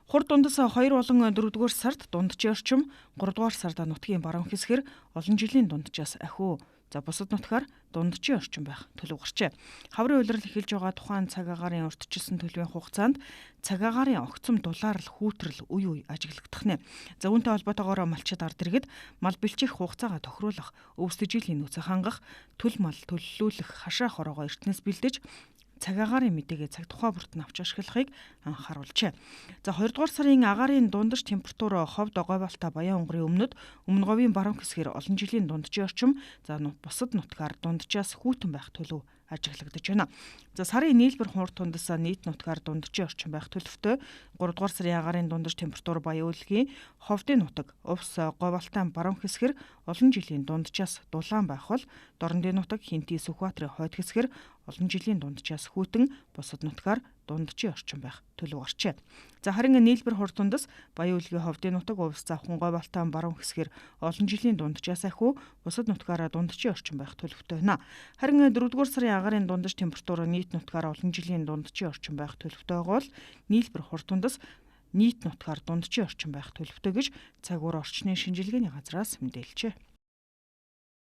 Хурд дундас 2 болон 4-р сард дунджийн орчим, 3-р сард нутгийн баруун хэсгээр олон жилийн дунджаас ахиу. За бусад нутгаар дунджийн орчим байх төлөв гарчээ. Хаврын улирал эхэлж байгаа тухайн цаг агаарын уртчилсан төлөвийн хугацаанд цаг агаарын огцом дулаарл хүүтрэл үе үе ажиглагдах нэ. За үүнтэй холбоотойгоор малчид ард иргэд мал бэлчих хугацаагаа тохируулах, өвсдөж жилийн нөөцөө хангах, төл мал төллүүлэх хашаа хороогоо эртнээс бэлдэж цаг агаарын мэдээгээ цаг тухай бүрт нь авч ашиглахыг анхааруулжээ. За 2 дугаар сарын агаарын дундаж температур ховд Огойболтой Баян онгорын өмнөд, Өмнө говийн баруун хэсгээр олон жилийн дунджийн орчим, за бусад нутгаар дунджаас хүйтэн байх төлөв ажиглагдаж байна. За сарын нийлбэр хурд тундас нийт нутгаар дунджийн орчим байх төлөвтэй. 3 дугаар сарын агаарын дундаж температур Баян уулгийн ховдын нутаг, Увс Говьалтай баруун хэсгэр олон жилийн дунджаас дулаан байх бол Дорнодын нутаг, Хинти Сүхбаатарын хойд хэсгэр олон жилийн дунджаас хүйтэн, бусад нутгаар дунджийн орчим байх төлөв гарчээ. За харин нийлбэр хурд тундас Баян уулгийн ховдын нутаг, Увс Завхан Говьалтай баруун хэсгэр олон жилийн дунджаас ахиу, бусад нутгаараа дунджийн орчим байх төлөвтэй байна. Харин 4 дугаар сарын агаарын дундаж температур нийт нутгаар олон жилийн дунджийн орчим байх төлөвтэй бол нийлбэр хурд тундас нийт нутгаар дунджийн орчим байх төлөвтэй гэж цаг үе орчны шинжилгээний газраас мэдээлжээ.